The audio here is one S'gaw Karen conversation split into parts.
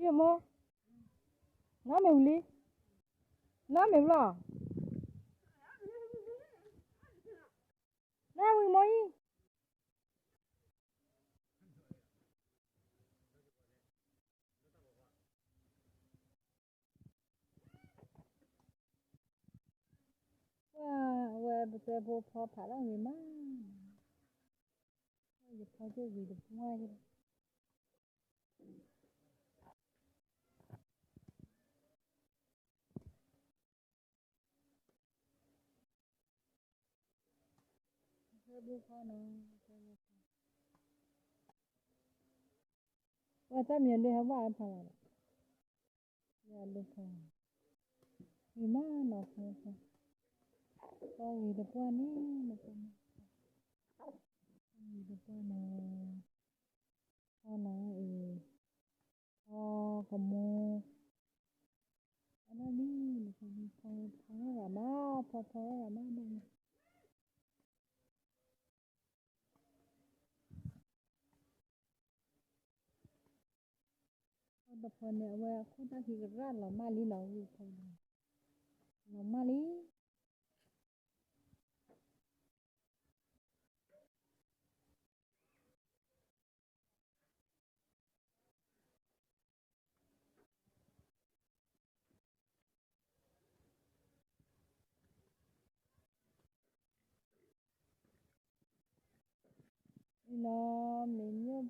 မိၢ်, နမ့ၢ်ဝံၤလံ, နမ့ၢ်ဝံၤလီၤ, နဝံၤမိၢ်အံၤ, ပှၤအဝဲပတဲဖိဖီဖးထီၣ်ဂ့ၤမး, ယဖီက့ၢ်ဂ့ၤတပှၢ်ယ ပှၤတၢ်မံၤဒုးဟဲဘၣ်အဖီလာ်ဒီး, ယဒုးဖီ, ဂ့ၤမးနီၤဖီ, ဖီဂ့ၤတပှၢ်န့ၣ်, ဖီဂ့ၤတပှၢ်နီၤ, ဖီနီၤအံၤ, ဖီကမိၢ်, ဖီဒၣ်လံ, ဖီဖီထီၣ်ရၤမး, ဖီဖီထီၣ်ရၤမးဒၣ်လံ. ဖီတဖီန့ၣ် အဝဲအခိၣ်တၢ်ခံကရၣ်လီၤမၢ်လံလီၤ, လီၤမၢ်လံ. လီၤမ့ၢ်ညိၣ်ပၢ်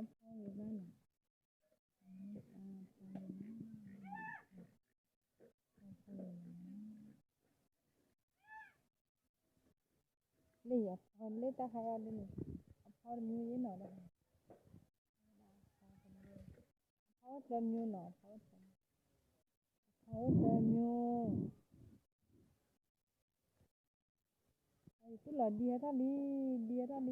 ဖီဂ့ၤဘၣ်နီၤ, မ့ၢ်ပၢ်ဖီဂ့ၤဘၣ်, လၢအဖီလၢတၢ်ဟးဂီၤဒ်န့ၣ်, အဖီတမံၤအံၤနီၤ, အဖီအိၣ်သၢမံၤနီၤ, အဖီအိၣ်သၢမံၤ, ယသူၣ်လီၤဒံဟဲထီၣ်လံ, ဒံဟဲထီၣ်လံ, ယဒံဟဲထီၣ်ဂ့ၤမး, ဒံဟဲထီၣ်လံ, သူၣ်လီၤအီၣ်တဘၣ်ဒီး, တဘၣ်ဒီး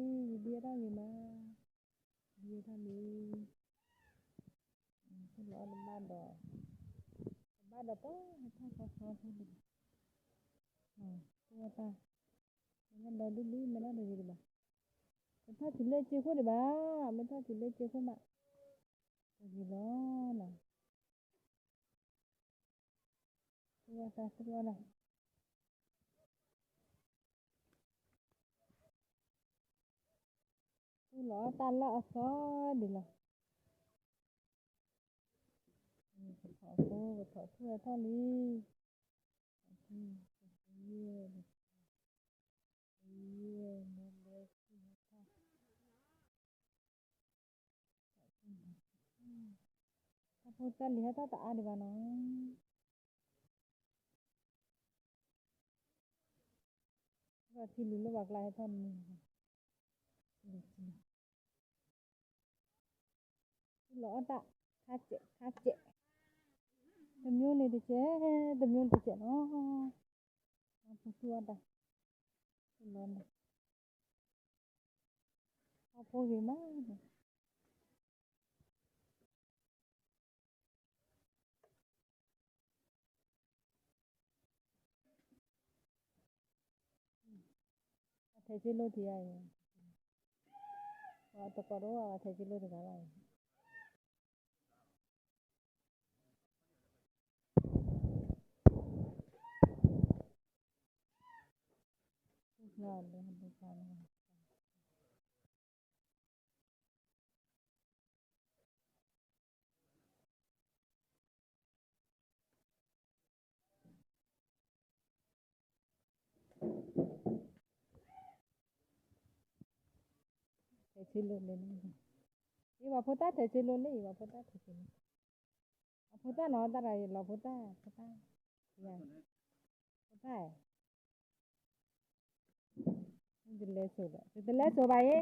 ပှၤဟဲထီၣ်ဖီဖီဖိတဂၤ, သူၣ်ဝဲတၢ်, မ့ၢ်ဒၣ်ဒီဒူၣ်လံ မ့ၢ်ဒၣ်တဂ့ၤဒံးဘၣ်, တထီၣ်တုၤလၢစ့ခိၣ်ဒံးဘၣ်, မ့ၢ်ထီၣ်တုၤလၢစ့ခိၣ်မး, တဂ့ၤလီၤနီၤ. သူၣ်ဝဲတၢ်သူၣ်ဝဲဒၣ်, သူၣ်လီၤအီၣ်တၢ်လီၢ်အသီဒံးလီၤ. ပထီၣ်ဖိ ပထီၣ်သူၣ်ဝဲထီၣ်လံ, ပယဲၢ်, ပယဲၢ်, ပယဲၢ်, တၢ်ဖိတၢ်လံၤဟဲထီၣ်တအါဒံးဘၣ်နီၤ. ထံလူၤလၢပှၤကျါဟဲထီၣ်မံၤ, သူၣ်လီၤအီၣ်တၢ်, ခါစဲး, ခါစဲး, တမျိုးန့ၣ်တစဲး, တမျိုးတစဲးနီၤ, ပသူၣ်အီၣ်တၢ်, သူၣ်လီၤနီၤ, အဖိဂ့ၤမးနီၤ. ထဲးစ့လိၣ်ထံဧါအံၤ, တကိးတအိၣ်ဘၣ် ထဲးစ့လိၣ်တဂၤလီၤအံၤ. ထဲးစ့လိၣ်လၢ, အံၤပှၤဖိတၢ်ထဲးစ့လိၣ်လၢအံၤ ပှၤဖိတၢ်ထဲးစ့လိၣ်, အဖိတၢ်နီၤ တၢ်ရၤလီၤဖိတၢ်, ဖိတၢ်, ဖိတၢ်, တလဲၤစိၤဒီး တလဲၤစိၤဘၣ်အံၤ.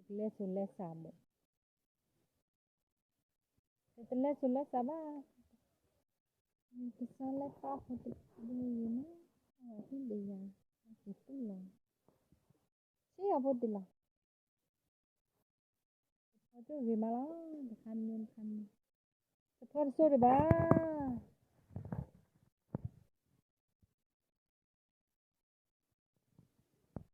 တလဲၤစိၤလဲၤစးဘၣ်, တလဲၤစိၤလဲၤစးဘၣ်, ကစၢ်လၢပၢ်ဖိတဒုယံၤမး, ဟံၣ်ဒံးယၤ, က့ၤသူၣ်လီၤ, ဆံးအဖိတံၢ်လီၤ. တဖီကၠိဂ့ၤမးလီၤ, တခါမံၤတခါမံၤ, တဖီတစိၢ်ဒံးဘၣ်.